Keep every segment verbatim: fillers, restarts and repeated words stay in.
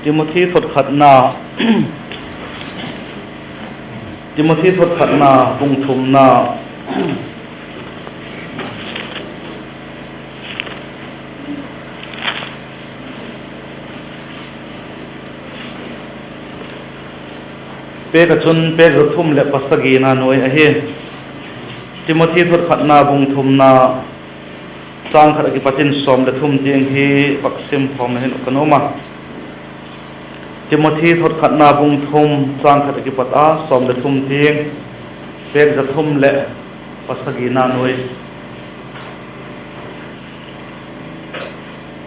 Timothi thotkhatna, Timothi thotkhatna bung thumna, pêk ah chun pêk za thum leh pasagina nuai ahi. Timothi thotkhatna bung thumna, châng khat ah kipat in sawm leh thum tiang hi vak sim khawm hin ka nuam a. Timothi thotkhatna bung thum, châng khat ah kipat a sawm leh thum tiang, pêk za thum leh pasagina nuai.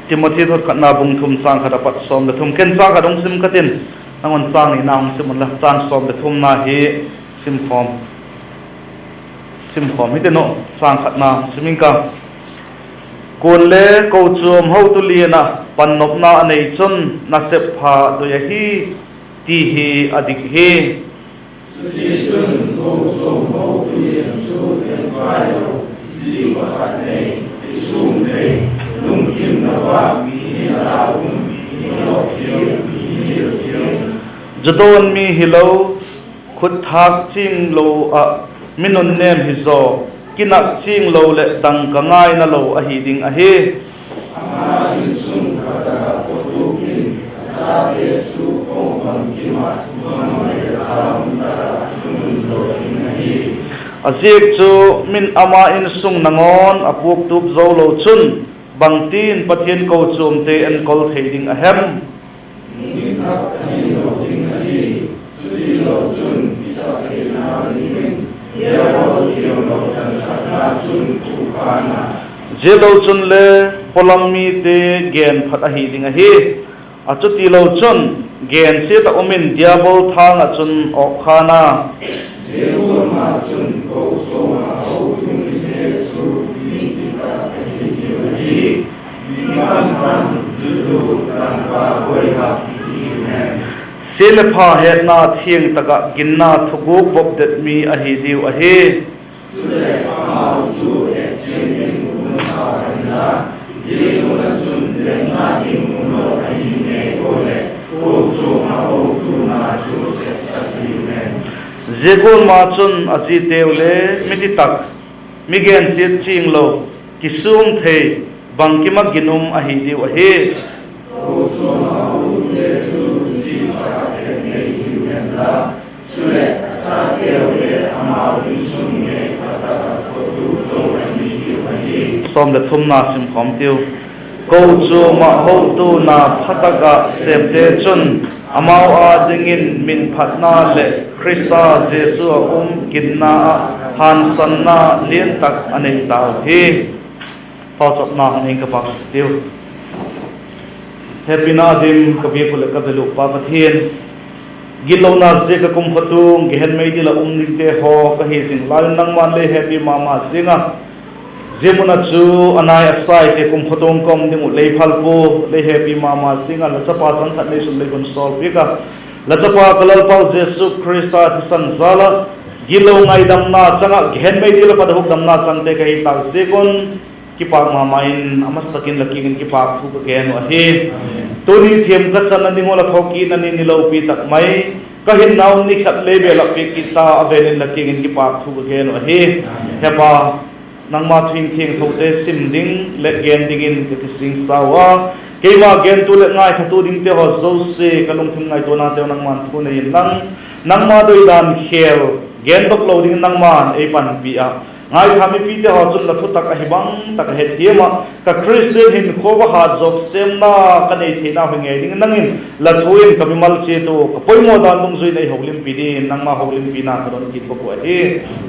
Timothi thotkhatna bung thum, châng khat apat sawm leh thum. Ken châng khat hung sim ka tin, nang un châng nina hung sim unla, châng sawm leh thumna hi sim khawm, sim khawm hitin uh, châng khatna hung sim ing ka. Kuale kochuam hotu lian ah pannopna a nei chun, nasep pha doi ahi, ti hi a dik hi. Chutichun kochuam hotu lian chu lemkai lo, zi pakhat nei, kisûm thei, lungthim lo a, mi za um, mi lawk thiam, mi hil thiam, zu dawn mi hilo, khut thâk ching lo ah mi nunnêm hizaw, kinak ching lo leh dangka ngaina lo ahi ding ahi. Ama insung pha tak ah kochuam in a chate chu kawng bangkim ah, a ziak chu min ama insung nangawn a puaktup zo lo chun, bangtin Pathian kochuamte enkol thei ding a hem? Zia lo chunle pawlam mite gen phat ahi ding ahi. A chutilo chun, gen chiat ah um in diabol thâng ah chun awk khan a. Zia le pha hetna thiang tak ah ginna thuguk bop det mi ahi diu ahi. Zia gual ma chun a ziteu le mi titak, mi gen chiat ching lo, kisûm thei, bangkim ah ginum ahi diu ahi. Sawm leh thumna sim khawm tiu. Kochuam ah hotuna pha tak ah sêmte chun, amau â dingin minphatna leh Khrista Jesu ah um ginna ah hânsanna lian tak a nei tau hi. Pauchapna hung ing ka, pau tiu. Hepina dim ka biak uh leh ka bêl uh Pa Pathian, gitlona ziak ah kumtuang gehen meidil ah um dingte haw ka hi zing lai un nangma'n lei hepi ma ma ziang a, zia mun ah chu a nai a saite kumtuang ka um ding uh lei phal pua, lei hepi ma ma ziang a, la chapa chang khat neisun lei hun sawlpiak a, la chapa ka Lalpau Jesu Khrista thisan jal ah gitlo ngaidamna chang ah gehen meidil ah pat hukdamna changte ka hi tâk ziak un kipâk ma ma in, a masak in la kiang in kipâk thu ka gen uh ahi. Tuni thiam ka channa ding ua la thokitna ni, ni lopi tak mai, ka hinna un ni khat lei bêl ah piak kit ta a, ven in la kiang in kipâk thu ka gen uh ahi. Hepa, nangma thu thiangthote sim ding leh gen dingin ka kisingsa ua, keima gentu leh ngaithatu dingte haw zosia ka lungthim ngaituanateu nangma'n thu nei inlang, nangma doidan khêl gendok lo dingin nangma'n ei panpi a, ngaitha mipite haw chun la thutak ahi bang tak a hethiam ah, ka Khristian hinkhua va hat zawk sêmna ka nei theinau hi ngei dingin nang in la thu in ka mimal chiat ua ka poimaw dan dungzui in ei holimpi dingin nangma holimpina ka don kit bawk uh ahi.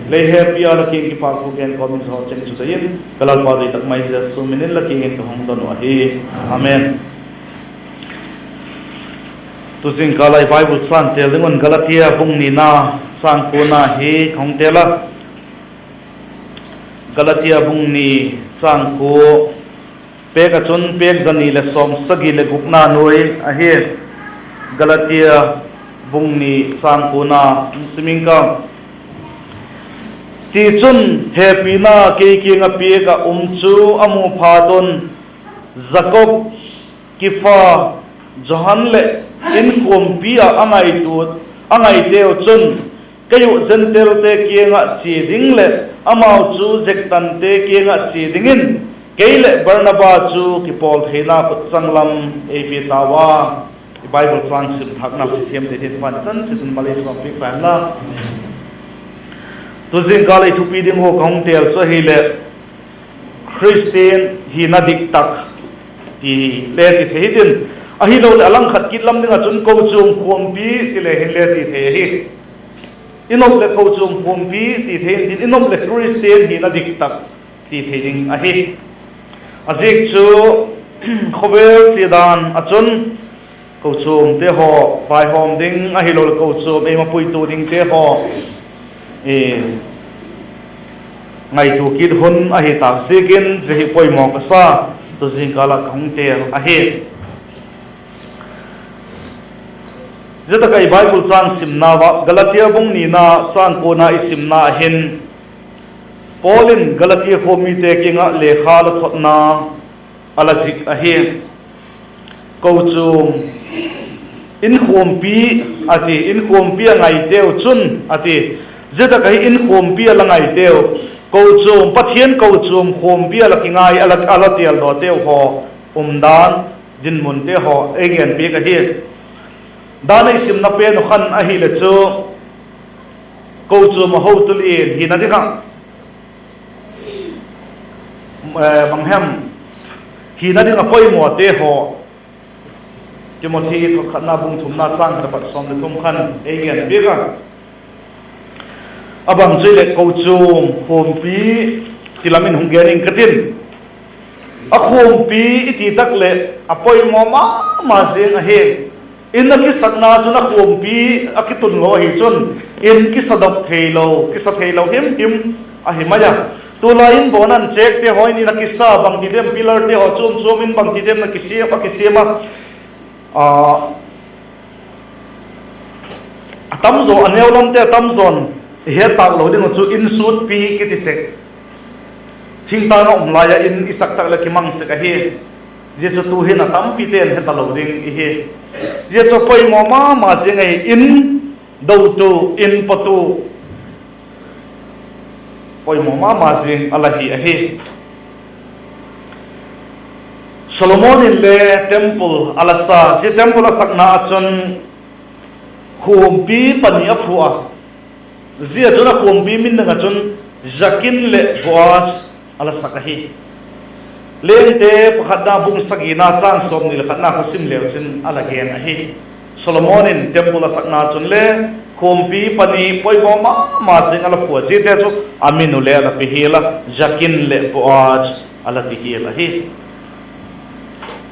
Lei hepi a la kiang kipâk thu gen kawm in zaw cheng chu dei in, ka Lalpa doi tak mai Jesu min in la kiang in ka hung don uh ahi. Amen. Tu zingkal ah i Bible châng têl ding un Galatia bung nina châng kuana hi ka hung têl a. Galatia bung ni châng kua, pêk ah chun pêk za ni leh sawmsagi leh gukna nuai ahi. Galatia bung ni châng kuana hung sim ing ka. Tichun, hepina kei kiang ah piak ah um chu a mu phat un, Jakob, Kipha, Johan leh Inkuanpi ah a ngaitua, a ngaiteu chun, kei uh Gentailte kiang ah chia ding leh amau chu zektante kiang ah chia dingin, kei leh Barnaba chu kipawl theina khut changlam ei pia tau a. I Bible châng sim thâkna Pathian te hin pan chan chitin malei sawmpiak ta hen la. Tu zingkal ei thupi ding haw ka hung têl chu ahileh, Khristian hina diktak ti le ti thei hitin, ahiloleh a langkhat kit lam ding ah chun kochuam khuampi ti le hin le ti thei ahi. I nop leh kochuam khuampi ti thei hitin, i nop leh Khristian hina diktak ti thei ding ahi. A ziak chu khawvel chia dan ah chun kochuamte haw vaihawm ding ahiloleh kochuam ei mapuitu dingte haw ngaitua kit hun ahi tâk ziakin zia hi poimaw ka sa, tu zingkal ah ka hung têl ahi. Zia tak ah i Bible châng simna ah Galatia bung nina châng kuana i simna ah hin, Paul in Galatia khawmite kiang ah lekha la thotna a la zik ahi. Kochuam, inkuanpi a ti, inkuanpi a ngaiteu chun a ti. Zia tak ah hin inkuanpi a la ngaiteu, kochuam, Pathian kochuam khuampi a la kingai, a la, a la têldawteu haw umdan, dinmunte haw ei genpiak ahi. Dan ei simna pen uh khan ahileh chu, kochuam a hotu lian hina ding ah, eh, bang hem, hina ding a poimawte haw Timothi khatna bung thumna châng khat apat sawm leh thum khan ei genpiak a. A bang chu hileh kochuam khuampi ti lam in hung gen ing ka tin. A khuampi i ti tak leh a poimaw ma ma ziang ahi. In a kisakna chun a khuampi a kitun lo ahi chun, in kisadok theilo, kisa theilo him him ahi mai a. Tulai in bawn an chêkte haw in in a kisa bangti dem, pillarte haw chuam chuam in bangti dem a kisiam, a kisiam a, a, a tam zaw, a neu lamte a tam zaw'n i het tâk lo ding uh chu in sûtpi kiti sek. Thingtâng ah um lai ah in i sak tak leh kimang sek ahi. Zia chu tu'hin a tampite'n he talo ding i hi. Zia chu poimaw ma ma ziang ahi, in dotu, in patu, poimaw ma ma ziang a la hi ahi. Solomon in le temple a la sa, zia temple a sakna ah chun khuampi pani a phu a. Zia chun a khuampi min ding ah chun Jakin leh Boaz a la sak ahi. Lengte pakhatna bung sagina châng sawmni leh khatna kha sim leu chin a la gen ahi. Solomon in temple a sakna chun le khuampi pani poimaw ma ma ziang a la phu a, ziate chu a min uh le a la pe hial a, Jakin leh Boaz a la ti hial ahi.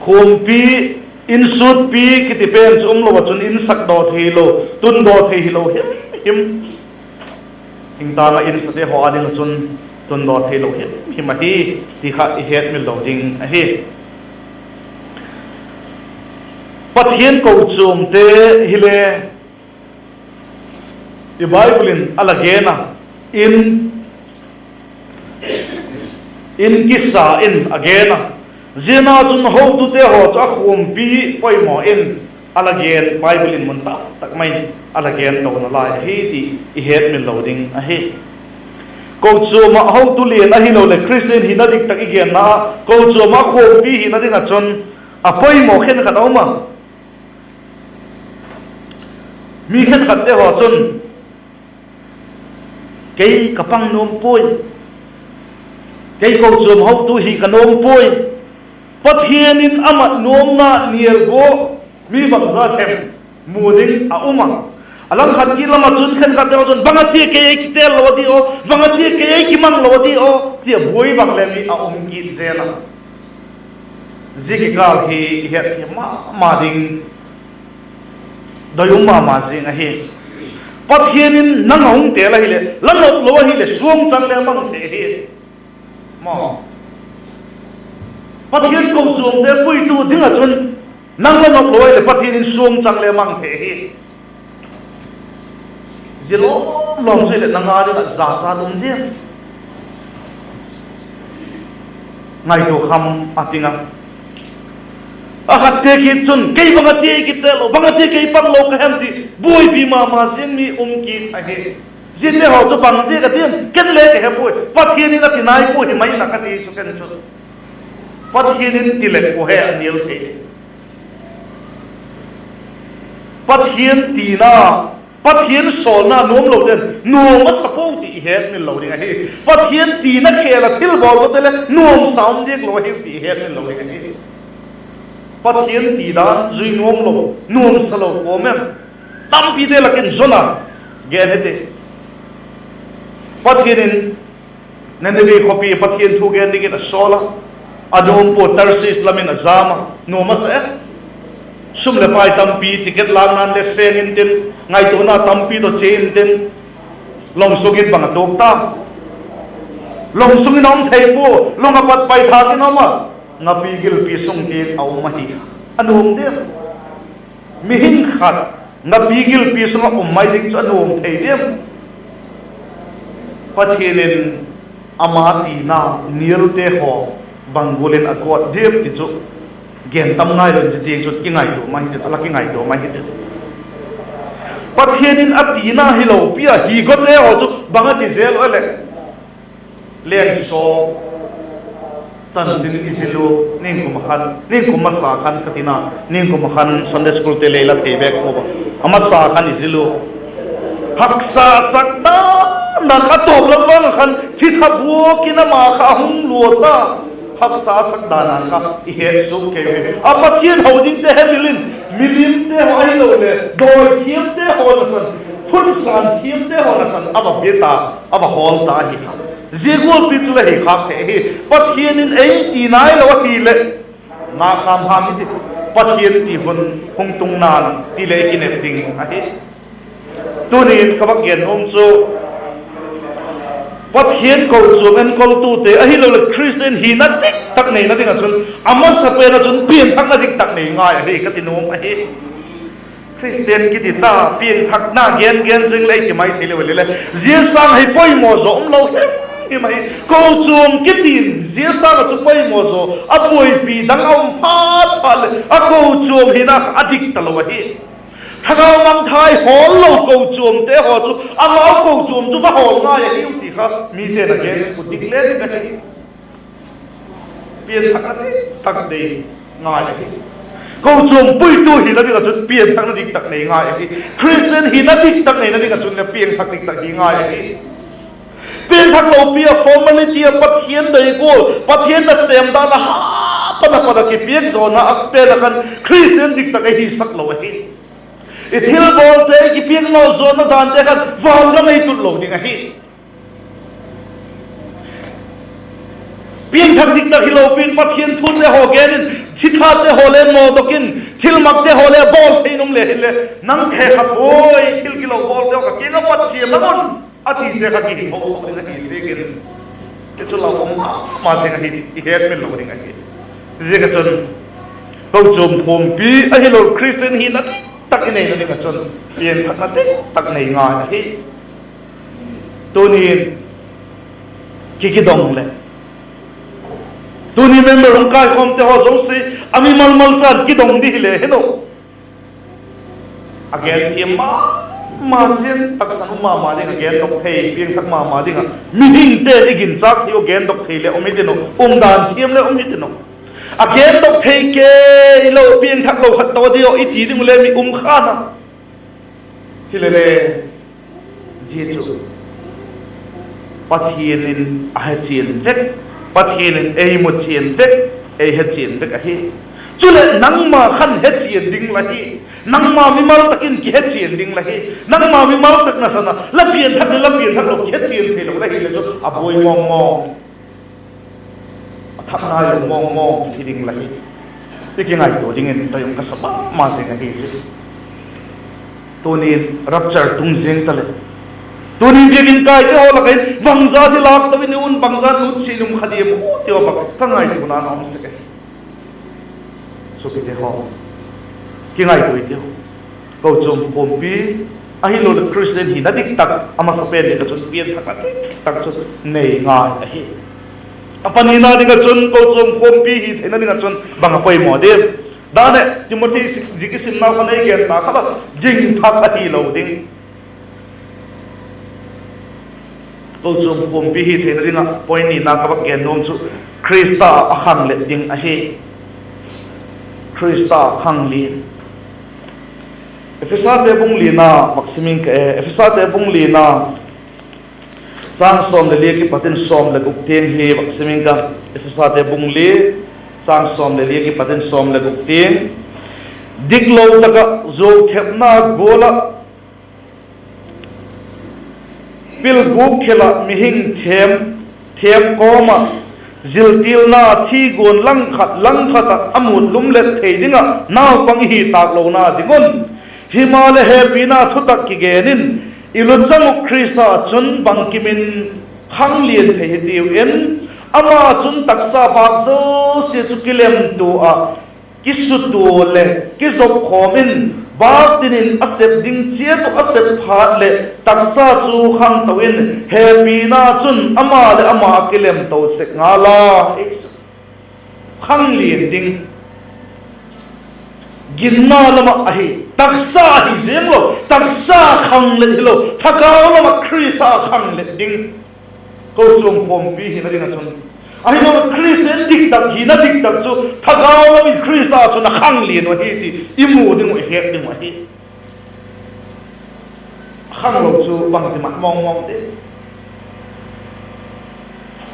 Khuampi, in sûtpi kiti pen chu umlo ah chun in sakdaw theilo, tundaw thei hilo him him. Thingtâng ah in sate haw â ding ah chun tundaw theilo him him ahi, ti kha i hetmil lo ding ahi. Pathian kochuamte hile i Bible in a la gen a, in, in kisa in a gen a. Ziana chun hotute haw chu a khuampi poimaw in a la gen, Bible in mun tak tak mai a la gen tona lai ahi ti i hetmil lo ding ahi. Kochuam ah hotu lian ahiloleh Khristian hina diktak i genna ah kochuam ah khuampi hina ding ah chun a poimaw khenkhat a um a. Mi khenkhatte haw chun, kei ka pang nuam puai, kei kochuam hotu hi ka nuam puai, Pathian in a mat nuamna nial gua mi bangza hem mu ding a um a. A langkhat kit lam ah chun khenkhatte haw chun, bang a tia kei ei kitêl lo a di aw, bang a tia kei ei kimang lo a di aw, tia buai bang le mi a um kit zel a. Zia kikâl hi i hetthiam ma ma ding, doi um ma ma zing ahi. Pathian in nang a hung têl ahileh, la nop lo ahileh suangchang le mang thei ahi. Pathian kochuamte puitu ding ah chun nang la nop lo ahileh Pathian in suangchang le mang thei ahi. Zia lawm lawm chu leh nang â ding ah zacha um diam? Ngaitua kham a ting a. A khatte kit chun, kei bang a ti kit talo, bang a ti kei pan lo ka hem ti, buaipi ma ma ziang mi um kit ahi. Ziate haw chu bang ziak a diam, ken le ka he puai. Pathian in a ti nai pua hi mai na ka ti chu ken chu. Pathian in ti leh pua he a nial thei. Pathian tina, Pathian sawlna nuam lo ten nuam a sa puau ti i hetmil lo ding ahi. Pathian tina khel a thil bawl lote le nuam sa um diak lo ahiu ti i hetmil lo ding ahi. Pathian ti dan zui nuam lo, nuam sa lo kawm em? Tampite lak in Jona gen hite. Pathian in Nineveh khawpi Pathian thu gen dingin a sawl a, a nuam pua, Tarsis lam in a jam a, nuam a sa e. Sum leh pai tampi, ticket lâkna'n le seng intin, ngaituana tampi tawh chia intin, long sung in bang a tuak ta? Long sung in a um thei pua, long a pat paithâk in a um a, ngapi gilpi sung tiang a um ahi. A nuam diam? Mihing khat ngapi gilpi sung ah um mai ding chu a nuam thei diam? Pathian in ama tina nialte haw bang gual in a guat diam ti chu gen tam ngai lo in, zia tiang chu kingaitua mai hitin, a la kingaitua mai hitin. Pathian in a tina hilo pi a hi guatte haw chu bang a ti zel a leh, leng saw, chanchin i zil u, ningkum a khan, ningkum masa khan ka tina, ningkum a khan Sunday schoolte lei la thei bek pua a, a masa khan i zil u. Haksa sak dan dan a tawp lam vang a khan thithabuak in ama kha a hung lua ta. Haksa sak dan dan kha i het suk kei u hi. A Pathian ho dingte hemil in, milimte haw ahiloleh dawi thiamte haw nasan, phunsan thiamte haw nasan a va bia ta, a va hawl ta ahi kha. Zia gualpi chu la hi khâk thei ahi. Pathian in ei ti nai lo ahileh, na kham ham i ti, Pathian ti hun hung tung nan ti leh i kinep ding ahi. Tuni'n ka vak gen nuam chu, Pathian kochuam enkoltute ahiloleh Khristian hina diktak neina ding ah chun, a masapen ah chun pianthakna diktak nei ngai ahi ka ti nuam ahi. Khristian kiti ta pianthakna gen gen zing lei ti mai thei leu leh, zia sâng hi poimaw zaw um lo hem him ahi. Kochuam kiti in zia sâng ah chu poimaw zaw a buaipi dang a um phat phat leh, a kochuam hina a dik talo ahi. Thagau mangthai hawl lo kochuamte haw chu amau kochuam chu va hawl ngai ahiu ti kha mite'n a gen u dik le dik ahi. Pianthakna diktak nei ngai ahi. Kochuam puitu hina ding ah chun pianthakna diktak nei ngai ahi. Khristian hina diktak neina ding ah chun le piangthak diktak hi ngai ahi. Piangthak lopi a formality a Pathian dei gual, Pathian nasêm dan a ha pan a pat a kipiak zawna a pen a khan Khristian diktak ei hisak lo ahi. I thilbawlte, i kipiak nawk zawna dante khan van gam ei tut lo ding ahi. Piangthak diktak hilo pi'n Pathian thute haw gen in, thithate haw le mawdok in, thilmakte haw le bawl thei in um le hinle, nang he kha puai, thil kilo bawlte haw ka kiang ah pat thiam la un, a tite kha kihitho ding ahi ziakin, ti chu lau um ma ma ding ahi, i hetmil lo ding ahi. Ziak ah chun, kochuam khawmpi ahilo Khristian hina diktak i neina ding ah chun, piangthakna diktak nei ngai ahi. Tuni'n, ki kidong leh, tuni member hung kaikhawmte haw zosia a mimal mal chan kidong di hile hin u. A gen thiam ma ma ziang, taksan um ma ma ding a gendok thei, piangthak ma ma ding a, mihingte'n i ginchâk thei u gendok thei leh um hitin u, umdan thiam leh um hitin u. A gendok thei kei lo, piangthak lo khat tawh di aw i ti ding u le mi um khan a. Hile le, zia chu Pathian in a hechian vek, Pathian in ei muchian vek, ei hechian vek ahi. Chuleh nangma khan hechian ding la hi, nangma mimal tak in kihechian ding la hi, nangma mimal tak nasan a la pianthak leh la pianthak lo kihechian theilo la hile chu a buai mawng mawng, a thak nai lo mawng mawng hi ding la hi. I kingaitua dingin doi um ka sa ma ma zing ahi chu. Tuni'n rapture tung zing taleh, tuni biakin kaite haw lak ah hin bangza hi lâk to in i un, bangza nutsia in um kha diam u ti a bak ka ngaituana a um sek ahi. Suapite haw, kingaitua i tiu. Kochuam khawmpi ahiloleh Khristian hina diktak a masapen ding ah chun piangthakna diktak chu nei ngai ahi. A panina ding ah chun kochuam khawmpi hi theina ding ah chun bang a poimaw diam? Dan e, Timothy zi kisimna khan ei gen ta kha la, gingthak ahilo ding. Kochuam khawmpi hi theina ding ah point nina ka vak gen nuam chu Khrista a khanglet ding ahi. Khrista khangli. Ephesate bung lina vak sim ing ka e, Ephesate bung lina châng sawm leh li a kipat in sawm leh guk tiang hi vak sim ing ka. Ephesate bung li, châng sawm leh li a kipat in sawm leh guk tiang. Diklo tak ah zuauthepna gual ah, pilguk khel ah mihing them, them kawm ah, ziltilna thiguan langkhat langkhat ah a mut lumlet thei ding ah naupang i hi tâk lona ding un. Himaleh hepina thutak kigen in, i luchang uh Khrista chun bangkim in khanglian thei hitiu in, ama chun taksa bâk zosia chu kilemtua ah, kisutua leh kizopkhawm in, bâk tin in a sep ding chiat uh a sep phat leh taksa chu khangto in, hepina chun ama leh ama a kilemto sek ngal a. Khanglian ding. Ginna lam ah ahi, taksa ahi ziang lo, taksa khanglet hilo, thagau lam ah Khrista khanglet ding. Kochuam khawmpi hina ding ah chun, ahilo Khristian diktak hina diktak chu thagau lam in Khrista chun a khanglian uh ahi ti i mu ding uh, i het ding uh ahi. Khanglo chu bangti mat mawng mawng ti.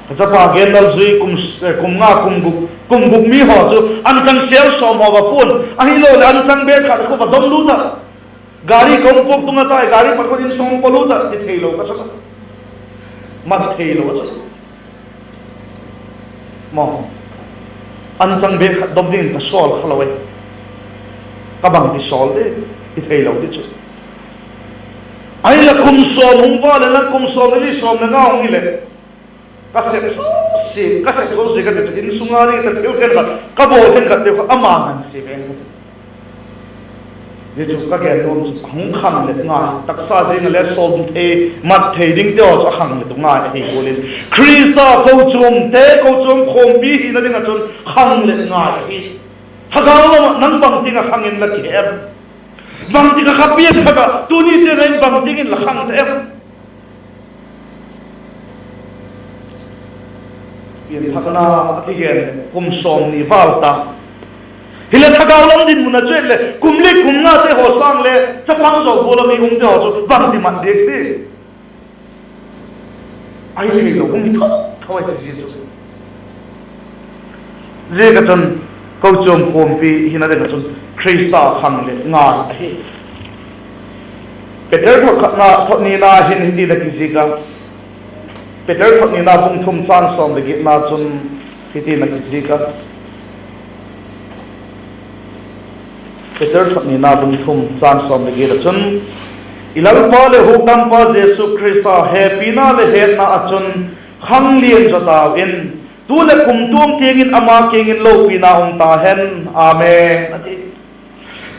Ka chapa gen lal zui kum, eh, kum nga, kum guk, kum guk mi haw chu anchang sel sawm haw va puan, ahiloleh anchang bêk khat khu va dom lut ah, gari kawng puak tung ah tai, gari pat khat in sawm pa lut ah, ti theilo ka chu, mat theilo a chu. Maw, anchang bêk khat dom dingin ka sawl kha lo e. Ka bangti sawl di, ti theilo di chu. Ahinla kum sawm hung va leh, nang kum sawm leh li, sawm leh nga hung hileh, ka sep zosia, ka sep zosia ka ti chu, insung a ding ka thil khenkhat, ka bawl khenkhat te kha ama ngan si ve. Zia chu ka gen nuam chu, a hung khanglet ngai, taksa zing ah le sawm thei, mat thei dingte haw chu a khanglet uh ngai ahi gual in, Khrista kochuamte, kochuam khawmpi hina ding ah chun khanglet ngai ahi. Thagau lam ah nang bangtiang ah khang in la ti em? Bangtiang ah kha pian thak ah tuni tiang ah in bangtiang in la khang ta em? Pianthakna a kigen kum sawmni val ta. Hileh thagau lam dinmun a chu et leh kum li kum ngate haw sâng le chapang zaw gual a mi umte haw chu bangti mat diak ti? Ahi theilo, um tho tho ahi ti chu. Ziak ah chun, kochuam khawmpi hina ding ah chun Khrista khanglet ngai ahi. Peter thot khatna, thot nina hin hiti'n a kizik a. Peter thot nina bung thum châng sawm leh giatna chun hiti'n a kizik a. Peter thot nina bung thum châng sawm leh giat ah chun, i Lalpa leh Hukdampa Jesu Khrista hepina leh hetna ah chun khanglian zaw tau in, tu leh kumtuang tiang in ama kiang in lopina um ta hen. Amen, a ti.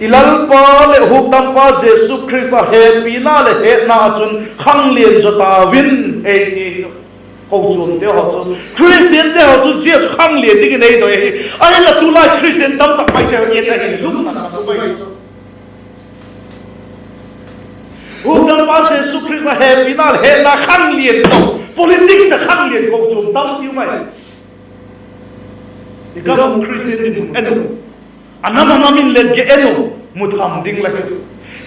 I Lalpa leh Hukdampa Jesu Khrista hepina leh hetna ah chun khanglian zaw tau in, ei ti. Kochuamte haw chu, Khristiante haw chu zia chu khanglian dingin ei doi ahi. Ahinla tulai Khristian tamtak maite haw in ahi lum a, Hukdampa Jesu Khrista hepina leh hetna khanglian lo, politics a khanglian kochuam tampi um ahi. I gam Khristian dinmun en u, a nam a nam in let ge en u, mu tham ding la hi.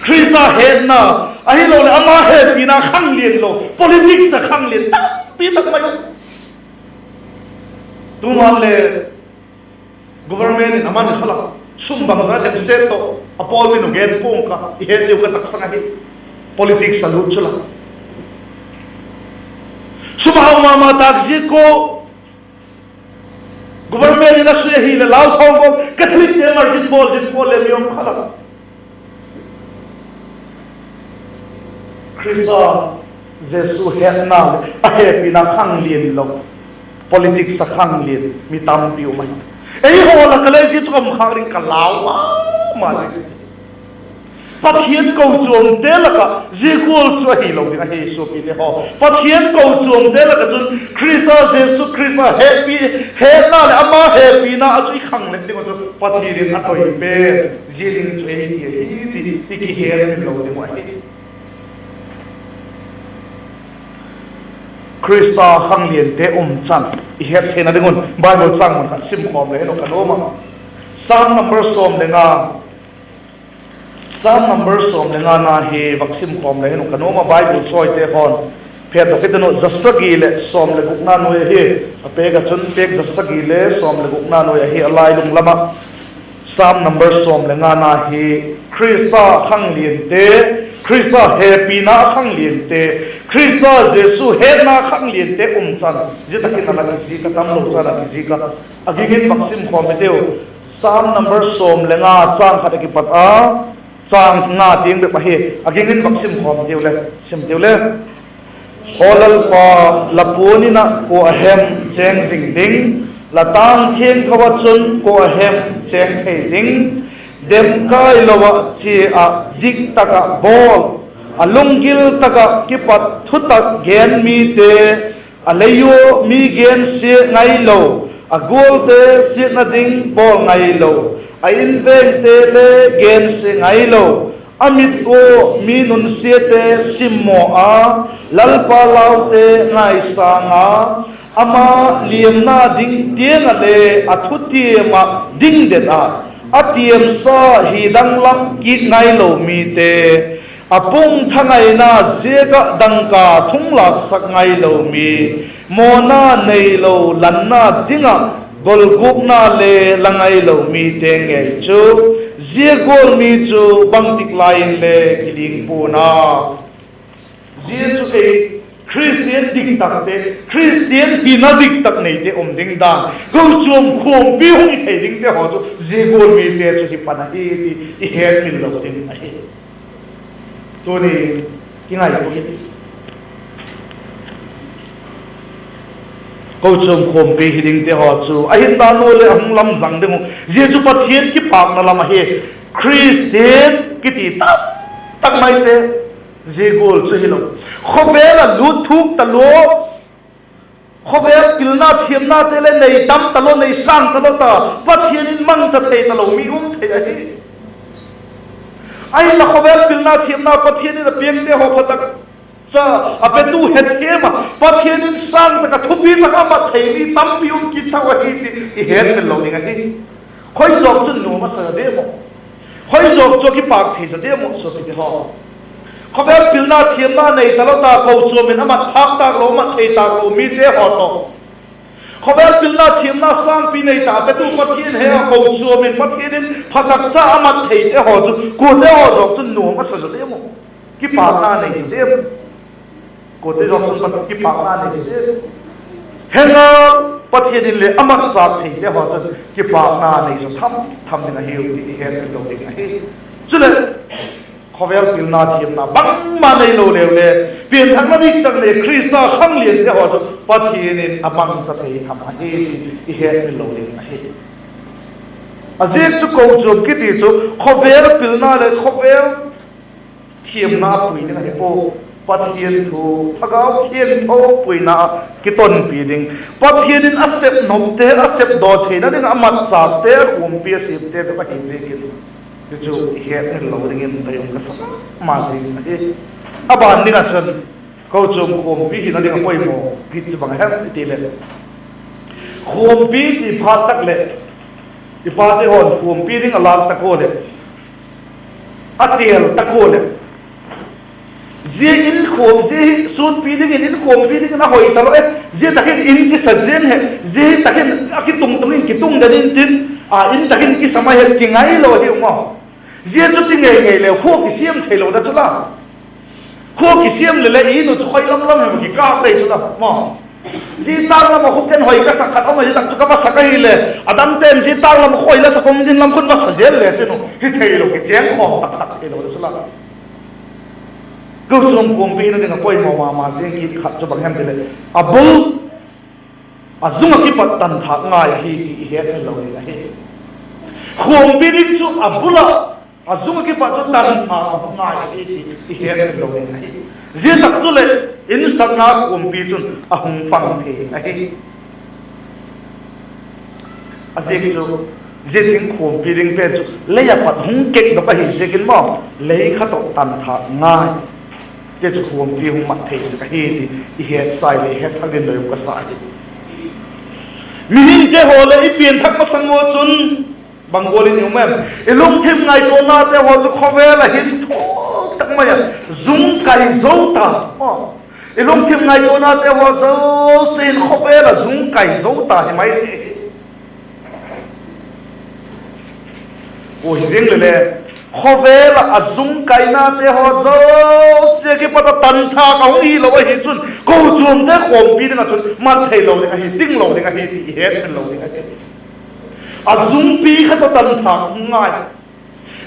Khrista hetna, ahiloleh ama hepina khanglian lo, politics a khanglian tampi tak mai u. Tuman le government in a man kha la, sum bangzat hem set tawh a pawl min u gen pua'ng ka, i het diu ka taksang ahi. Politics a lut chu la, sum a hau ma ma tâk ziak u, government in a sui ahileh lau thawm bawl, Catholicte margin bawl, zin bawl le mi um kha la. Khrista Jesu hetna leh a hepina khanglian lo, politics a khanglian mi tampi um ahi. Eihaw lak ah le zia chu um khâk ding ka lau ma ma ding. Pathian kochuamte lak ah zia gual chu ahilo ding ahi suapite haw. Pathian kochuamte lak ah chun Khrista Jesu Khrista hepi, hetna leh ama hepina ah chu i khang let ding uh chu Pathian in a toi pen zia ding chu ei ti ahi ti i kihetmil lo ding uh ahi. Khrista khangliante umchan i het theina ding un Bible chang mun khat sim khawm le hen uh ka nuam a. Sam number sawm le nga, Sam number sawm le nga na hi vak sim khawm le hen uh ka nuam a, Bible sawite haw'n. Phet dok hitin uh, za sagi leh sawm leh gukna nuai ahi. A pêk ah chun pêk za sagi le sawm leh gukna nuai ahi a lailung lam ah. Sam number sawm le nga na hi Khrista khangliante, Khrista hepina khangliante, Khrista Jesu hetna khangliante umchan zia tak in a la kizik a, tamlo chan a kizik a. A ging in vak sim khawm i tiu. Sam number sawm le nga, châng khat a kipat a châng nga tiang bep ahi. A ging in vak sim khawm tiu le, sim tiu le. Aw Lalpa, la puan in ah kua a hem chêng zing ding? La tâng thiangtho ah chun kua a hem chêng thei ding? Demkailo ah chia ah, dik tak ah bawl, a lunggil tak ah kipat thutak gen mite, a lei ua mi gensia ngailo, a gualte siatna ding bawl ngailo, a invengte le gensia ngailo, a mit ua mi nunsiate simmaw a, Lalpa laute ngaisâng a, ama liamna ding tiang ah le a thutiam ah ding det ah, a tiamsa hi danglam kit ngailo mite, a pung thangaina ziak ah dangka thunglâksak ngailo mi, mawna neilo lanna ding ah golgukna le la ngailo mite ngei chu, zia gual mi chu bangtik lai inle kiling pua'n a. Zia chu ei Khristian diktakte, Khristian hina diktak neite um ding dan, kochuam khuampi hung hi thei dingte haw chu zia gual mite chu hi pan ahi ti i hetmil lo ding ahi. Tuni i ngaitua hi, kochuam khuampi hi dingte haw chu a hin dan ua leh a hung lamzang ding uh, zia chu Pathian kipâkna lam ahi. Khristian kiti tam tak maite zia gual chu hilo. Khawvel ah lût thuk talua, khawvel pilna thiamnate le nei tam talua, nei sâng talua ta, Pathian in mangcha thei talo mi um thei ahi. Ahinla khawvel pilna thiamna Pathian in a piangte haw pha tak cha, a petu hetthiam ah Pathian in sâng tak ah thupi tak a mat thei mi tampi um kit tau ahi ti i hetmil lo ding ahi. Khoi zawk chun nuam a sa diam aw? Khoi zawk chu a kipâk thei sa diam aw suapite haw? Khawvel pilna thiamna nei talo ta, kochuam in a mat phâk tâk lo, a mat thei tâk lo mite haw tawh, khawvel pilna thiamna sângpi nei ta, a petu Pathian he a, kochuam in Pathian in pha tak cha a mat theite haw chu kuate haw zawk chun nuam a sa zaw diam aw? Kipâkna nei zaw diam? Kuate zawk chun Pathian kipâkna nei zaw diam? He ngal, Pathian in le a mat châk theite haw chun kipâkna nei zaw tham tham ding ahiu ti i hetmil lo ding ahi. Chuleh, khawvel pilna thiamna bangma neilo leu le, pianthakna diktak nei Khrista khangliante haw chu Pathian in a mangcha thei tham ahi ti i hetmil lo ding ahi. A ziak chu kochuam kiti chu khawvel pilna leh khawvel thiamna pui ding ahi pua, Pathian thu, Thagau Thiangtho puina ah kitonpi ding, Pathian in a sep nopte a sepdaw theina ding ah a mat châkte, khuampi a siamte bep ahi ziakin, ti chu i hetmil lo dingin ka um ka sa ma zing ahi. A ban ding ah chun, kochuam khuampi hina ding a poimaw bit chu bang hem i ti leh, khuampi ti phat tak leh, i pate haw'n khuampi ding a lâk tak ua leh, a têl tak ua leh, zia in khuam, zia hi sûtpi dingin, in khuampi dingin a hoi talo e, zia tak in in kisa ziang he, zia hi tak in a kitung tung in kitung den intin, a in tak in kisa mai he ti ngailo ahi um a. Zia chu ti ngei ngei leu khua kisiam theilo da chu la. Khua kisiam leh leh in uh chu khoi lam lam hem kikâp dei chu la maw. Zia tâng lam ah khua ken hoi ka sak khat um a, zia tak chu ka va sak ahileh, a dangte'n zia tâng lam ah khoi la sak um ding lam khun va sa zel le chin uh, hi theilo, kichêng khawm tak tak theilo da chu la. Kochuam khuampi hina ding a poimaw ma ma zing kit khat chu bang hem ti leh, a bul, a zung ah kipat tanthâk ngai ahi ti i hetmil lo ding ahi. Khuampi ding chu a bul ah A zung ah kipat chu tanthak a hung ngai ahi ti i hetmil lo ding ahi. Zia tak chuleh insakna khuampi chun a hung pang thei ahi. A ziak chu, zia thing khuampi ding pen chu lei ah pat hung kekdok ahi ziakin maw, lei kha tawh tanthak ngai. Zia chu khuampi hung mat thei sek ahi ti i hetsa leh het thak ding doi um ka sa ahi. Mihingte haw leh i pianthak masang ua chun bang gual in i um em? I lungthim ngaituanate haw chu khawvel ah hin thuak tak mai ah zung kai zo ta. I lungthim ngaituanate haw zosia in khawvel ah zung kai zo ta hi mai thei hi. Ua hi ding leh le, khawvel ah a zung kainate haw zosia kipat a tanthak a hung hilo ahi chun, kochuamte khuampi ding ah chun mat theilo ding ahi, tinglo ding ahi ti i hetmil lo ding ahi. A zungpi kha tawh tanthak hung ngai.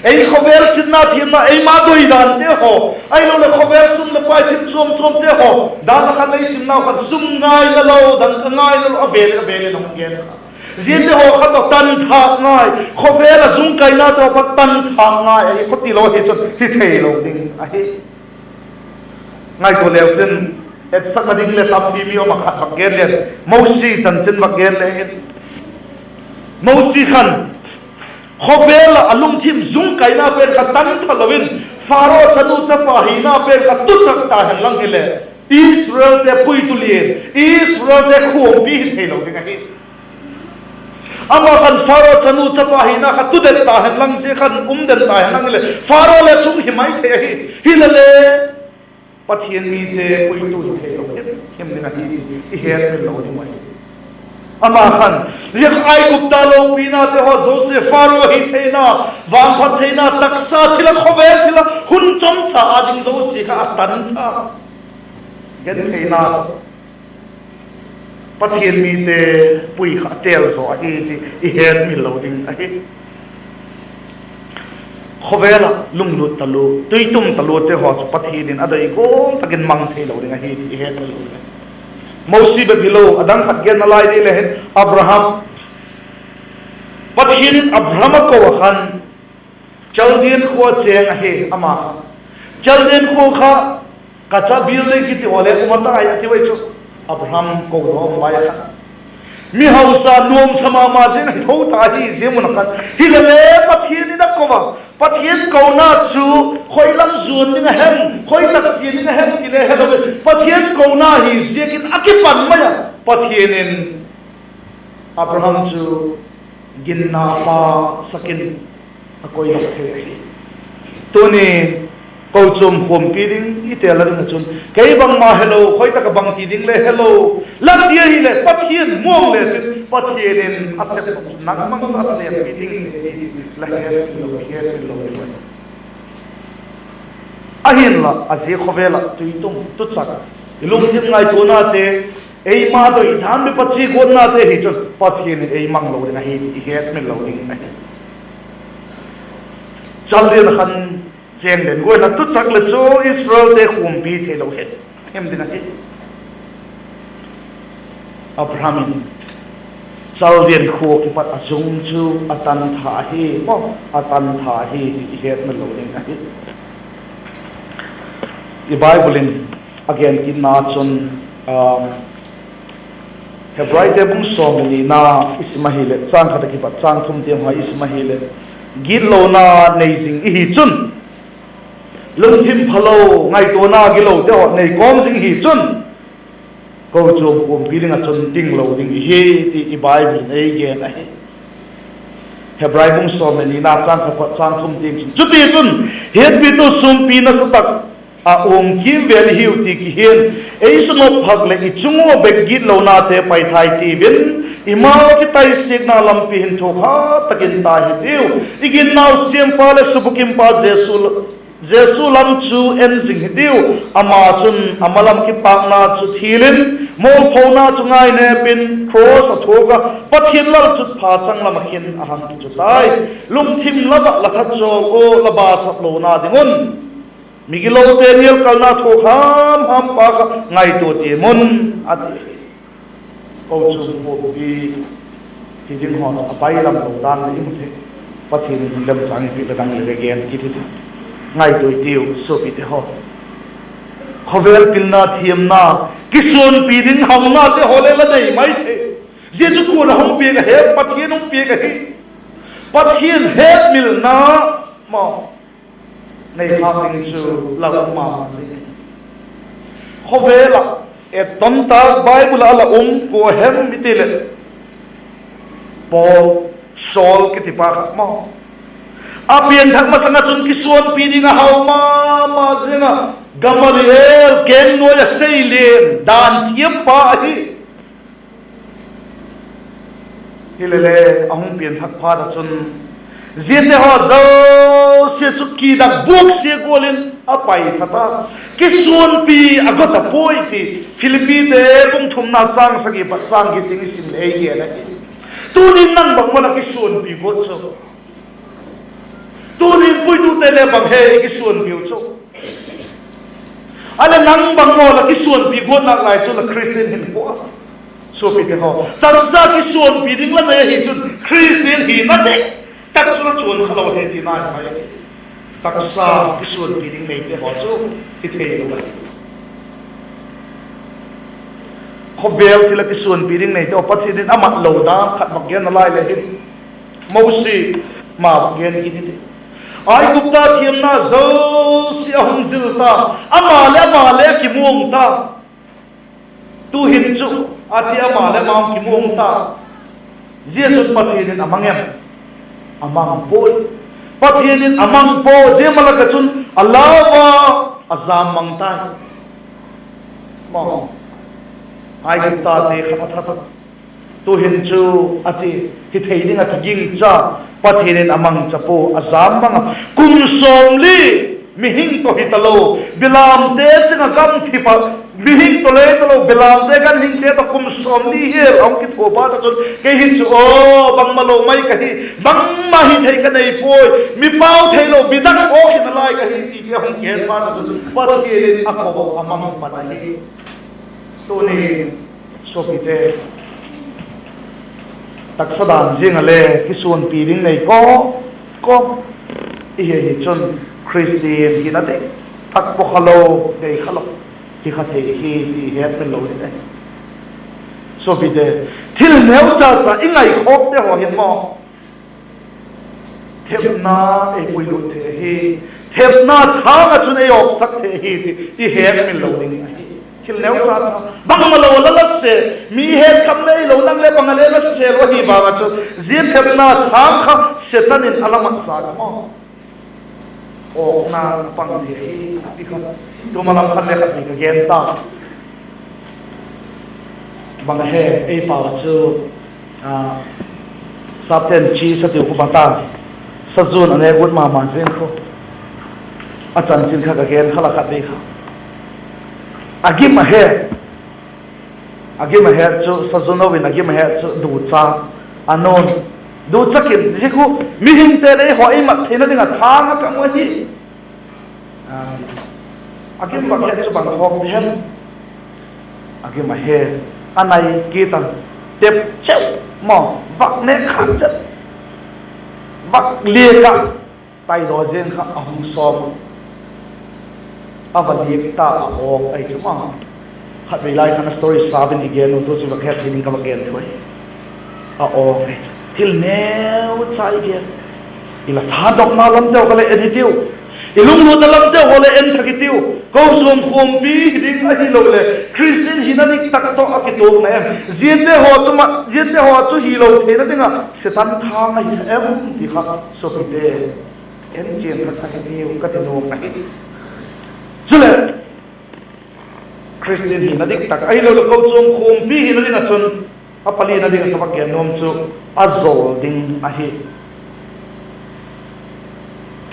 Ei khawvel sinna thiamna, eima doidante haw, ahiloleh khawvel sum leh pai thil chuam chuamte haw dan a khan ei simnau khan sum ngaina lo, dang ka ngaina lo, a bel a bel in a hung gen kha. Ziate haw kha tawh tanthak ngai, khawvel ah zung kainate haw kha tanthak ngai ahi, khawtilo hi chun hi theilo ding ahi. Ngaitua leu chin, etsakna ding leh tampi mi um a, khat vak gen leng, Mosi chanchin vak gen leng in, Mosi khan khawvel ah a lungthim zung kaina pen kha tan tha lo in, Pharaoh chanu chapa hina pen kha tuchak ta hen lang hileh, Israelte puitu lian, Israelte khuampi hi theilo ding ahi. Ama khan Pharaoh chanu chapa hina kha tu den ta hen lang, zia khan um den ta hen lang hileh, Pharaoh le sung hi mai thei ahi. Hilele, Pathian mite puitu hi theilo himhim ding ahi ti i hetmil lo ding ahi. Ama khan, zia Aigupta lopinate haw zosia, Pharaoh hi theina, vangphat theina, taksa thil ah, khawvel thil ah hun chawmcha â ding zosia kha a tan tha, gentheina, Pathian mite pui kha a tel zaw ahi ti i hetmil lo ding ahi. Khawvel ah lunglut talua, tuitum taluate haw chu Pathian in a doi gual tak in mang theilo ding ahi ti i hetmil lo ding ahi. Mosi bep hilo, a dang khat genna lai ding le hin, Abraham. Pathian in Abraham a ko ah khan, Chaldean khua chêng ahi ama kha. Chaldean khua kha ka cha building kiti haw le um a tai a ti ui chu, Abraham ko dawk lai a khan. Mi hausa nuamsa ma ma zing ahi tho ta ahi zia mun a khan. Hilele Pathian in a ko a, Pathian kona chu khoi lam zuan ding a hem, khoi tak chia ding a hem ti le helo, Pathian kona hi ziakin a kipan mai a, Pathian in Abraham chu ginna pa sak in a koi lo thei ahi. Tuni kochuam khuampi ding i tel a ding ah chun, kei bangma helo, khoi tak ah bang ti ding le helo, la ti ahileh Pathian muang le chin, Pathian in a sep nangma a sep hi ding hi la hetmil lo, hetmil lo ding ahi. Ahinla, a zia khawvel ah tuitum tuchak, i lungthim ngaituanate, eima doi dan mi, Pathian guatnate hi chun Pathian in ei mang lo ding ahi ti i hetmil lo ding ahi. Chaldean a khan chêng den gual in a tuchak leh chu Israelte khuampi theilo himhim ding ahi. Abraham in Chaldean khua kipat a zung chu a tan tha ahi maw, a tan tha ahi ti i hetmil lo ding ahi. I Bible in a gen kitna chun, Hebraite bung sawm leh nina i sim ahileh, châng khat a kipat châng thum tiang haw i sim ahileh, gitlona nei zing i hi chun, lungthim phalo, ngaituana gilote haw nei kawm zing i hi chun, kochuam khuampi ding ah chun tinglo ding i hi ti i Bible in ei gen ahi. Hebrai bung sawm leh nina châng khat pat châng thum tiang chun, chutichun, hiatpitu sûmpi nasa tak ah um kîmvêl i hiu ti kihian, ei sunop phak leh i chung ua bek gitlonate paithai tiu in, i mau kitaisiakna lampi hin thuakhat tak in tai hitiu. I ginnau siampa leh subukimpa Jesu, Jesu lam chu en zing hitiu. Ama chun a malam kipâkna chu thil in, mophona chu ngainêp in cross a thuak a, Pathian lalchutpha changlam ah khin a hang kichu tai. Lungthim lam ah la that zaw ua, la basap lona ding un, migilote nialkalna thuak ham ham pa kha ngaitua tiam un, a ti. Kochuam khuampi hi ding haw a bailam lo dan i mu thei. Pathian in hun lemchâng i piak le dang le le gen kit hi. Ngaitua i tiu suapite haw. Khawvel pilna thiamna, kisuanpi ding haunate haw le la nei mai thei. Zia chu kua'n a hung piak a hem? Pathian hung piak ahi. Pathian hetmilna maw, nei khâk ding chu la um ma ma zing. Khawvel ah, et ton tak Bible ah la um kua hem i ti leh, Paul, Saul kitipa kha maw, a pianthak masang ah chun kisuanpi ding a hau ma ma ziang ah, Gamaliel keng nuai ah seilian dan thiampa ahi. Hilele, a hung pianthak phat ah chun, ziate haw zosia chu kidak buaksia gual in a paitha ta, kisuanpi a guat a puai ti, Philippite bung thumna châng sagi pat châng giat tiang i sim le ei gen ahi. Tuni'n nang bang maw la kisuanpi guat chu? Tuni'n puitute le bang he i kisuanpiu chu? A leh nang bang maw la kisuanpi guat nalai chu la Khristian hinkhua a? Suapite haw, taksa kisuanpi ding la nei ahi chun Khristian hina diktak chu la chuan kha lo hi ti nai mai. Taksa kisuanpi ding neite haw chu hi thei lo ahi. Khawvel thil ah kisuanpi ding neite haw Pathian in a mat lo dan khat bang gen nalai le hin, Mosi ma bang gen kit hi ti. Aigupta thiamna zosia a hung zil ta, ama le ama le a kimuang ta. Tu'hin chu a ti ama le ama hung kimuang ta. Zia chun Pathian in a mang em? A mang puai. Pathian in a mang pua, zia malak ah chun a lau a, a jam mang tai. Maw, Aiguptate kha a that a. Tu'hin chu a ti, hi thei ding ah kiging cha, Pathian in a mangcha pua, a jam mang a. Kum sawmli mihing tawh hi talo, belamte ching ah gamthip ah, mihing tawh le talo, belamte ganhingte tawh kum sawmli hial a hung kithua phat ah chun, kei hi chu aw, bangmalo mai ka hi, bangma hi thei ka nei puai, mi pau theilo, bidak aw hi nalai ka hi, ti a hung kihen phat ah chun Pathian in a ko a mang pan ahi. Tuni, suapite, taksa dan ziang ah le kisuanpi ding nei kawm kawm i hi hi chun, Khristian hina diktak pua kha lo, nei kha lo, hi kha thei hi ti hetmil lo ding ahi. Suapite, thil neucha cha i ngaikhawkte haw hin maw, thepna ei puilut thei ahi, thepna thâng ah chun ei awksak thei ahi ti i hetmil lo ding ahi. Thil neucha cha, bangmalo la la se, mi het kham le hilo, nang le bang a le la se lo ahi vang ah chu, zia thepna thâng kha Setan in a la mat sa kha maw, awkna a pang thei ahi ti kha, tuma lam khan le khat ni ka gen ta. Bang a he, ei pau chu, a, sapten chi sa tiu khu bang ta, sa zuan a nêk ut ma ma zing khu, a chanchin kha ka gen kha la khat vei kha, a gim a he, a gim a het chu, sa zuan lo in a gim a het chu ducha, a nu'n, ducha kin zia khu, mihingte le ei haw ei mat theina ding ah thâng a ka mu ahi. A gim vak het chu bang khawk di hem? A gim a he, a nai kit a, tep cheu maw, vak nêk khat cheu, vak liak ah, taidaw ziang kha a hung sawm, a va liak ta a awk ahi chu maw. Khatvei lai khan a story sau in i gen u, tu chu vak het thei ding ka va gen thu ahi. A awk ahi chu, thil neucha i gen, i la thadokna lamteu kha le en hi tiu, i lunglutna lamteu haw le en thak hi tiu. Kochuam khawmpi hi ding ahiloleh Khristian hina diktak tawh a kituakna em, ziate haw chu ma, ziate haw chu hilo theina ding ah Setan thâng ahi em ti kha, suapite, en chian thak thak hi tiu ka ti nuam ahi. Chuleh, Khristian hina diktak ahiloleh kochuam khawmpi hina ding ah chun, a palina ding ah ka va gen nuam chu, a zol ding ahi.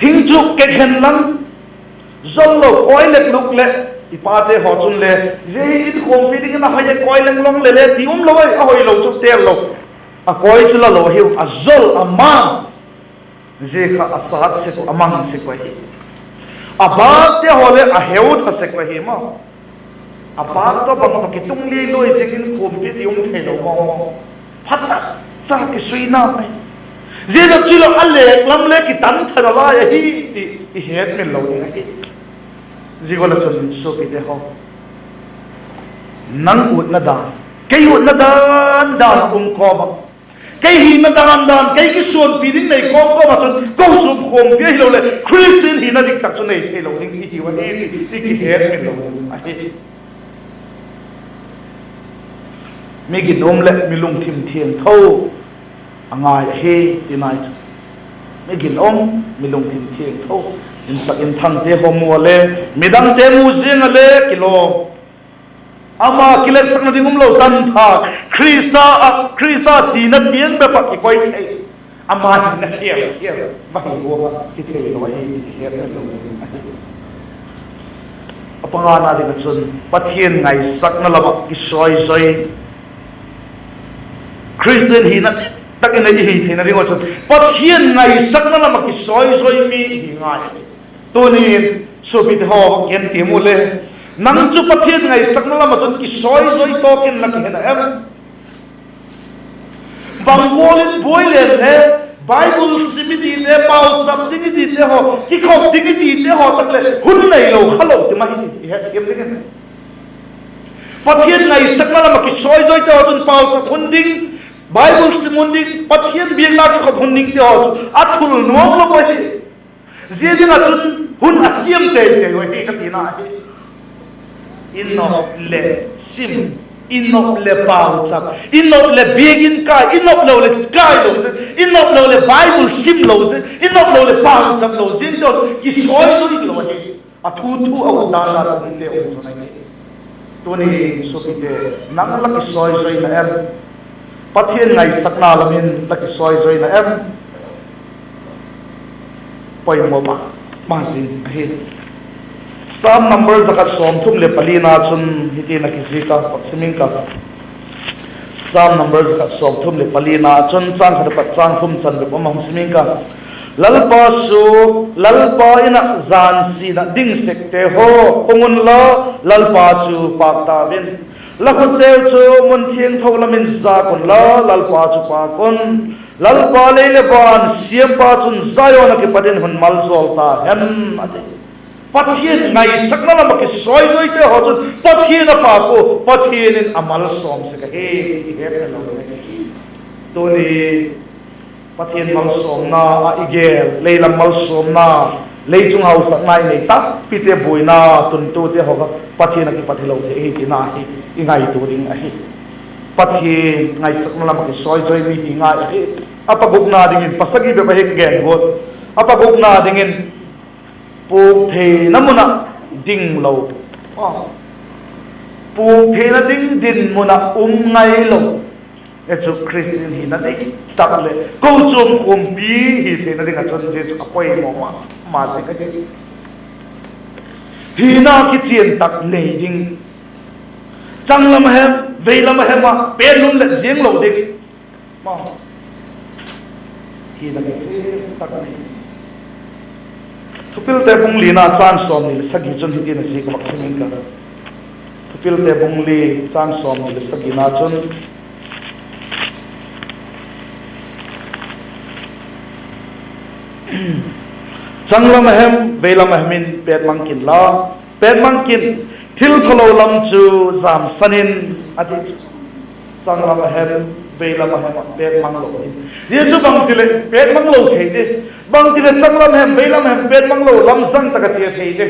Thing chu kekhen lam, zol lo, kawilek luk leh, i pate haw chun le, zia hi in khawmpi dingin a hoi e, kawilek long le le ti um lo ai, a hoilo chu tel lo, a kawi chu la lo ahiu, a zol a mang, zia kha a sat sek uh, a mang sek uh ahi. A bâkte haw leh a heu tha sek uh ahi maw. A bâk tawh bang tawh kitung liai luai ziakin khawmpi ti um theilo maw. Phat tak cha kisuina mai. Zia chu lo a lek lam le kitan tha nalai ahi ti i hetmil lo ding ahi. Zia gual ah chun suapite haw, nang utna dan, kei utna dan dan a um kawm ah, kei hina dan dan, kei kisuanpi ding nei kawm kawm ah chun kochuam khawmpi ahiloleh Khristian hina diktak chu nei theilo ding i hiu ahi ti i kihetmil lo ding ahi. Mi ginum leh mi lungthim thiangtho a ngai ahi ti nai chu. Mi ginum, mi lungthim thiangtho, insak inthangte haw mu a le, midangte mu ziang a le kilawm, ama kiletsakna ding umlo tanpha, Khrista ah, Khrista thina tiang bep ah kikoi thei, ama hina khel khel va hi ua, kithei lo ahi ti hetmil lo ding ahi. A pangana ding ah chun Pathian ngaisakna lam ah kisawizoi, Khristian hina tak in i hi theina ding ah chun Pathian ngaisakna lam ah kisawizoi mi hi ngai. Tuni'n suapite haw, gen tiam u le, nang chu Pathian ngaisakna lam ah chun kisawizoi tawk in la kihe na em? Bang gual in buai leng le, Bible sim i tite, pauchap ding i tite haw, kikhop ding i tite haw tak leh hun neilo khalo ti ma hi ti hetthiam dingin, Pathian ngaisakna lam ah kisawizoite haw chun pauchap hun ding, Bible sim hun ding, Pathian biakna kikhop hun dingte haw chu a thul nuam lo ahi. Zia ding ah chun hun a siam tei tei uh ahi ka tina ahi. I nop leh sim, i nop leh pauchap, i nop leh biakin kai, i nop lo leh kai lo, i nop lo leh Bible sim lo, i nop lo leh pauchap lo, zia chu kisawizoi lo ahi. A thu thu a ut dan dan dingte um chu ahi. Tuni suapite, nang la kisawizoi na em? Pathian ngaisakna lam in la kisawizoi na em? Poimaw ma ma zing ahi. Psalm number zakhat sawmthum leh palina chun hiti'n a kizik a, sim ing ka. Psalm number zakhat sawmthum leh palina chun châng khat apat châng thum chan bep um a, hung sim ing ka. Lalpa chu, Lalpa In ah jan sin ah ding sekte haw, hung unla, Lalpa chu pâk tau in. La khutteu chu mun thiangtho lam in zâk unla, Lalpa chu pâk un. Lalpa, lei leh van siampa chun Zion ah kipat in hun maljawl ta hen, a ti. Pathian ngaisakna lam ah kisawizoite haw chun Pathian a pâk ua, Pathian in a malsawm sek ahi ti i hetna lo ding ahi. Tuni Pathian malsawmna ah i gel, lei lam malsawmna, lei chung hausakna i nei takpite buaina tuntute haw kha Pathian ah kipat hilo thei ahi tina hi i ngaitua ding ahi. Pathian ngaisakna lam ah kisawizoi mi hi ngai ahi. A pagukna dingin pasagi bep ahi ka gen guat. A pagukna dingin pûk theina mun ah ding lo, pûk theina ding dinmun ah um ngai lo. Zia chu Khristian hina diktak leh kochuam khawmpi hi theina ding ah chun zia chu a poimaw ma ma zing ahi. Hina kichian tak nei ding, changlam a hem, veilam a hem ah pêtnun leh ziang lo ding, hina kichian tak nei. Thupilte bung lina châng sawmni leh sagi chun hiti'n a zik a, vak sim ing ka. Thupilte bung li châng sawmni leh sagina chun, changlam a hem, veilam a hem in pêtmang kin la, pêtmang kin, thil phalo lam chu jamsan in, a ti. Changlam a hem, veilam a hem ah pêtmang lo in. Zia chu bangti leh pêtmang lo thei di? Bangti leh changlam a hem, veilam a hem pêtmang lo lam zang tak a chia thei di?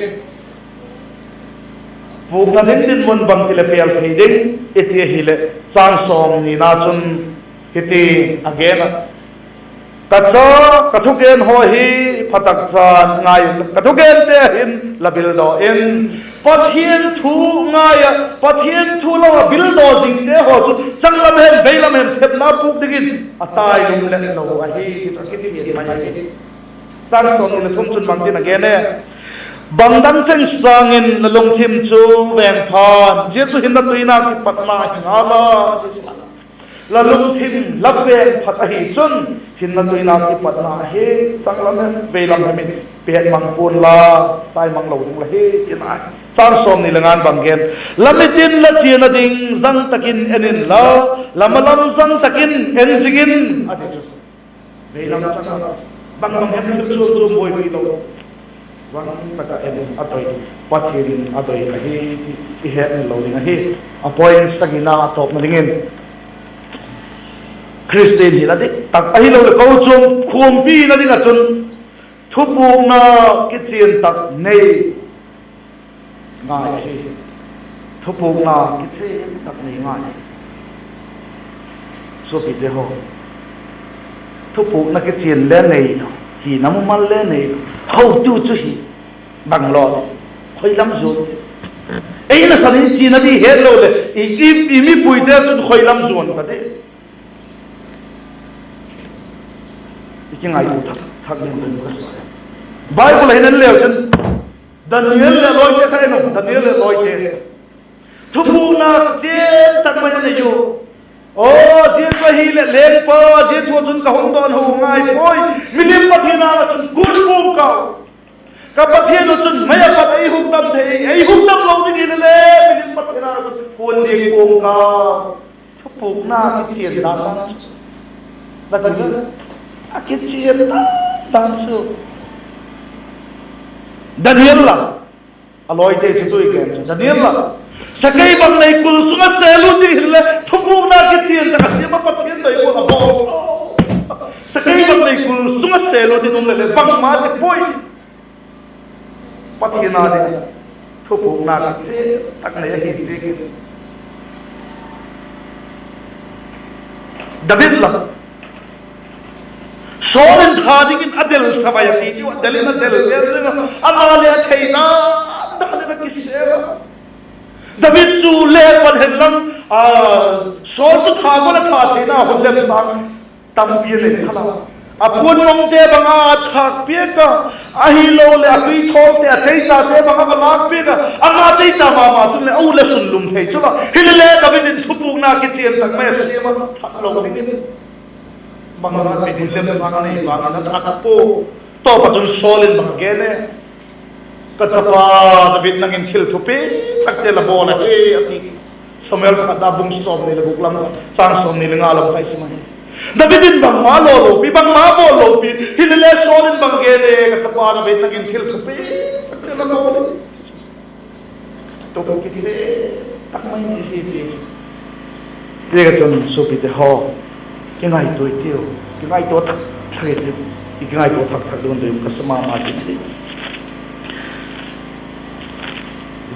Pûkna ding dinmun bangti leh pêl thei ding i ti ahileh, châng sawmnina chun hiti a gen a: Ka cha, ka thugen haw hi pha tak chan ngai inla, ka thugente hin la bildaw in. Pathian thu ngai ah, Pathian thu lo ah bildaw zingte haw chu changlam a hem, veilam a hem thepna pûk dingin a tai lum le lo ahi ti chu a kichian mai ahi. Châng sawmni leh thum chun bangtin a gen e? Bangdang cheng sâng in la lungthim chu vêng phan, zia chu hinna tuina kipatna hi ngal a, la lungthim la vêng phat ahi chun hinna tuina kipatna ahi. Changlam hem, veilam hem in pêtmang pua'n la, taimang lo ding la hi, ti nai. Châng sawmni leh nga'n bang gen? La mit in la chiana ding zang tak in en inla, la ma lam zang tak in en zing in, a ti chu. Veilam chang a, bang bang hem chu chuam chuam buaipi lo, vang tak ah en a doi, Pathian in a doi ahi ti i hetmil lo ding ahi. A point sagina a tawpna dingin, Khristian hina dik tak ahiloleh kochuam khuampi hina ding ah chun thupukna kichian tak nei ngai ahi. Thupukna kichian tak nei ngai. Suapite haw, thupukna kichian le nei lo, hina mumal le nei lo, hotu chu hi bang lo, khoi lam zuan, ei nasan in chiana di het lo leh i, i, i mipuite chun khoi lam zuan ta di. I kingaitua thak thak ding ka sa. Bible ah hin en leu chun, Daniel leh lawite kha en un, Daniel leh lawite thupukna chian tak mai a nei u. Aw, zia chu ahileh lengpa, zia thu chun ka hung dawn ho ngai puai. Milim pathian â chun kuan pua'ng ka, ka Pathian uh chun mei ah pat ei hukdam thei, ei hukdam lo ding hile le, milim pathian â chun kuan diak pua'ng ka. Thupukna kichian dan chu, a kichian dan chu Daniel la, a lawite chu tu i gen chu Daniel la, sakei bang nei kul sung ah chêl u ti hile thupukna kichian tak a siam a Pathian doi gual a bawl. Sakei bang nei kul sung ah chêl u ti um leh le bangma ti puai. Pathian â ding thupukna kichian tak nei ahi ti. David la, Saul in tha dingin a del sa mai a ti chu, a del in a del, del ding a, ama leh a theina dan in a kisêm a. David chu le pan hen lang, a, Saul chu tha gual a tha theina hun lem sâng tampi a nei kha la. A puan mongte bang a thâk piak a, ahiloleh a tuithawngte, a teitate bang a va lâk piak a, ama teita ma ma chun leh a u le sunlum thei chu la. Hilele David in thupukna kichian tak mai a siam a, that lo dingin. Bang a ti hun lem sâng a nei vang in a that pua. Tawp ah chun Saul in bang a gen e, Ka chapa David, nang in thil thupi takte la bawl ahi, a ti. Samuel khatna bung sawmni leh guk lam, châng sawmni leh nga lam kha i sim ahi. David in bangma law lopi, bangma bawl lopi, hilele Saul in bang a gen e, Ka chapa David, nang in thil thupi takte la bawl ahi. Tu kichian tak mai hi ti. Ziak a chun suapite haw, kingaitua i tiu, kingaitua thak thak i tiu, i kingaitua thak thak ding un doi um ka sa ma ma ti.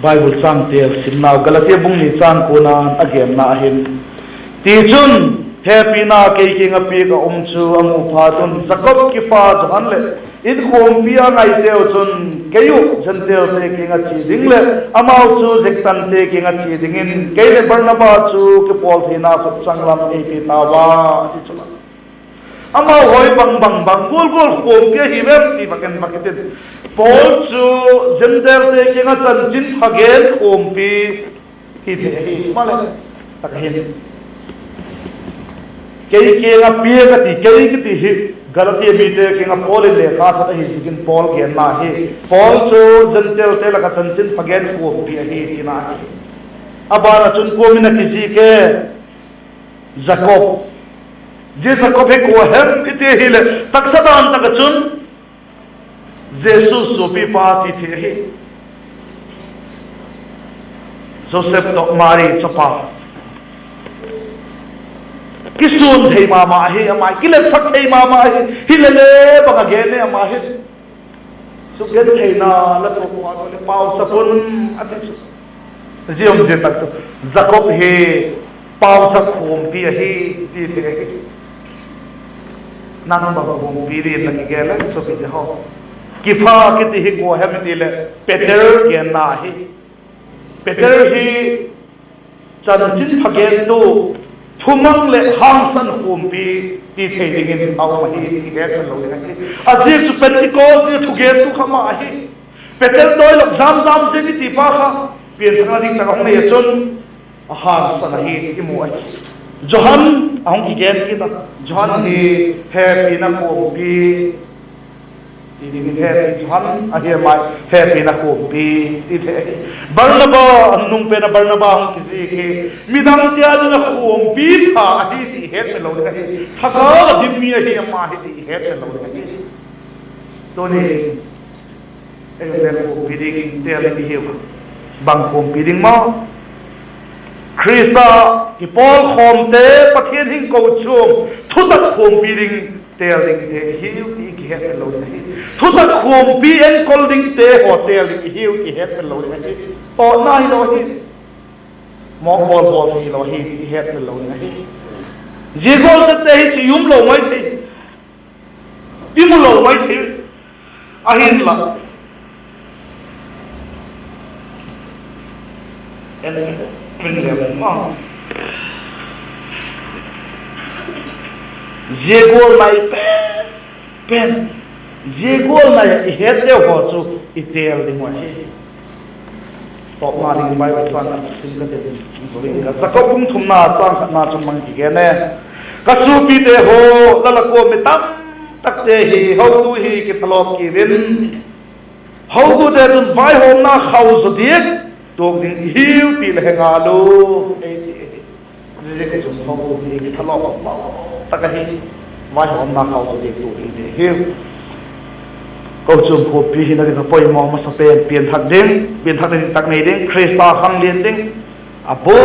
Bible chângte simnau Galatia bung ni châng kuana a genna ahin, Tichun, hepina kei kiang ah piak a um chu a mu phat un Jakob kipha Johan leh inkuanpi a ngaiteu chun, kei uh Gentilete kiang ah chia ding leh amau chu ziktante kiang ah chia dingin kei leh Barnaba chu kipawl theina khut changlam ei pe tau a, a ti chu la. Amau haw bang bang bang gual gual khuampi ahi vem ti vak en vak i tin, Paul chu Gentilete kiang ah chanchinpha gen khuampi hi thei ahi maleh, tak hin kei kiang ah piak a ti, kei kiti hi Galatia mite kiang ah Paul in lekha that ahi ziakin Paul genna hi, Paul chu Gentilete lak ah chanchinpha gen khuampi ahi tina ahi. A ban ah chun kua min a kizik e? Jakob. Zia Jakob hi kua hem i ti hileh, taksa dan tak ah chun Jesu suapipa ti thei ahi. Joseph tawh Mari chapa. Kisûn thei ma ma ahi, ama hi kiletsak thei ma ma ahi. Hilele bang a gen e ama hi? Sukgentheina la tuak phat leh pauchap un, a ti chu. Zia um zia tak chu, Jakob hi pauchap khuampi ahi, ti thei ahi. Nang bang khuampi ding la kigel a, suapite haw? Kipha kiti hi kua hem i ti leh, Peter genna hi. Peter hi chanchinpha gentu, thumang leh hangsan khuampi ti thei dingin a um ahi ti i hetmil lo ding ahi. A ziak chu Pentecost ni thugentu kha ama ahi. Peter dawilop zam zam zing i ti pa kha, pianthakna dik tak a hung nei ah chun, a hangsan ahi i mu ahi. Johan a hung kigen kit a, Johan hi hepina khuampi ding hepi han ahi mai, hepina khuampi ti thei ahi. Barnaba, a nunung pen a Barnaba hung kizik hi, midangte â ding ah khuampi tha ahi ti i hetmil lo ding ahi. Thagau a dim mi ahi ama hi ti i hetmil lo ding ahi. Tuni, ei le khuampi ding têl ding i hiu. Bang khuampi ding maw? Khrista kipawlkhawmte, Pathian hing kochuam thutak khuampi ding têl dingte i hiu ti i kihetmil lo ding ahi. Thutak khuampi enkol dingte haw têl ding i hiu ti i hetmil lo ding ahi. Tawtna hilo hi, mawk bawl bawl hilo hi ti i hetmil lo ding ahi. Zia gual zette hi chu i um lo mai thei, i mu lo mai thei. Ahinla, en, en le ma, zia gual mai pen, pen, zia gual mai ah i hetteu haw chu i têl ding uh ahi. Tawpna ding Bible châng ka sim ka tin, Jakob bung thumna châng khatna chun bang kigen e: Ka suapite haw, la lak ua mi tamtakte hi hotu hi kithalawp kiu in, hotute chun vaihawmna khau zaw diak tuak ding i hiu ti la he ngal u, ei ti ahi. Ziaziakchun hotu hi kithalawp tak ahi, vaihawmna khau zaw diak tuak ding i hiu. Kochuam khuampi hina ding a poimaw masa pen pianthak ding, pianthak ding tak nei ding, Khrista khang lian ding, a bu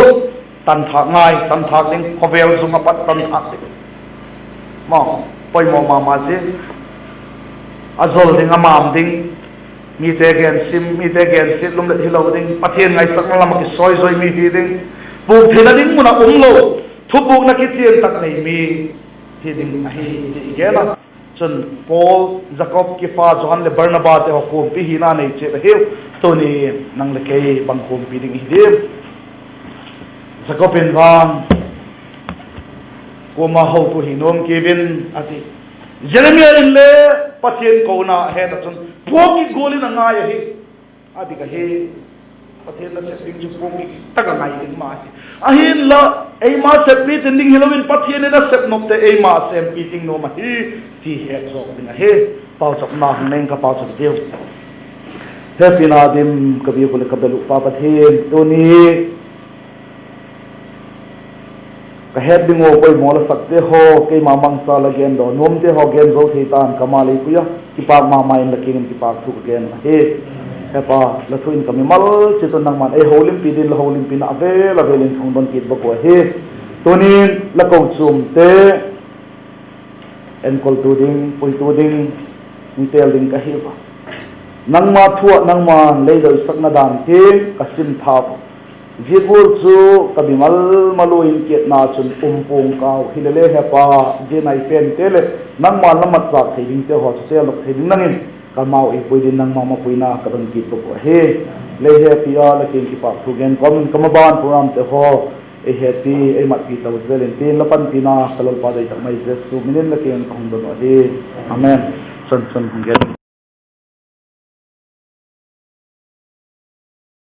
tanthâk ngai, tanthâk ding, khawvel zung ah pat tanthâk ding. Maw, poimaw ma ma zia, a zol ding, a mam ding, mite gen sim, mite gen sim lum let hilo ding, Pathian ngaisakna lam ah kisawizoi mi hi ding, puk theina ding mun ah um lo, thupukna kichian tak nei mi hi ding ahi ti i gen a. Chun Paul, Jakob, Kefa, Johan leh Barnabate haw khuampi hina nei chiat ahiu. Tuni nang leh kei bang khuampi ding i hi diam? Jakob in vang, Kuama hotu hi nuam kiu in, a ti. Jeremia inle Pathian kona a het ah chun puak kigual in a ngai ahi. A dik ahi. Pathian nasep ding chu puak kit tak a ngai ding ma hi. Ahinla, eima seppi tin ding hilo in Pathian in a sep nopte eima sêmpi ding nuam ahi ti het zawk ding ahi. Pauchapna hung nei ing ka, pauchap diu. Hepina dim ka biak uh leh ka bel uh Pa Pathian, tuni ka het ding uh poimaw la sakte haw, keima mangcha la gen daw nuamte haw gen zo thei ta'n ka mal ei pui a, kipâk ma ma in la kiang in kipâk thu ka gen ahi. He Pa, la thu in ka mimal chiat un nangma'n ei holimpi dingin la holimpina a vêl a vêl in ka hung don kit bak uh ahi. Tunin la kochuamte enkoltu ding, puitu ding, hung têl ding ka hi a, nangma thu ah nangma'n lei doisakna dan tiang ka sim thau a, zia gual chu ka mimal mal ua in kiatna chun um pua'ng kau. Hilele He Pa, zia nai pente leh nangma'n la matchâk thei dingte haw chu têldok thei ding nang in ka mau ei pui dingin nangma mapuina ka don kit bak uh ahi. Lei hepi a la kiang kipâk thu gen kawm in ka maban programte haw ei hepi, ei matpi to zel intin, la panpina ka Lalpa doi tak mai Jesu min in la kiang in ka hung don uh ahi. Amen. Chan chan hung gen.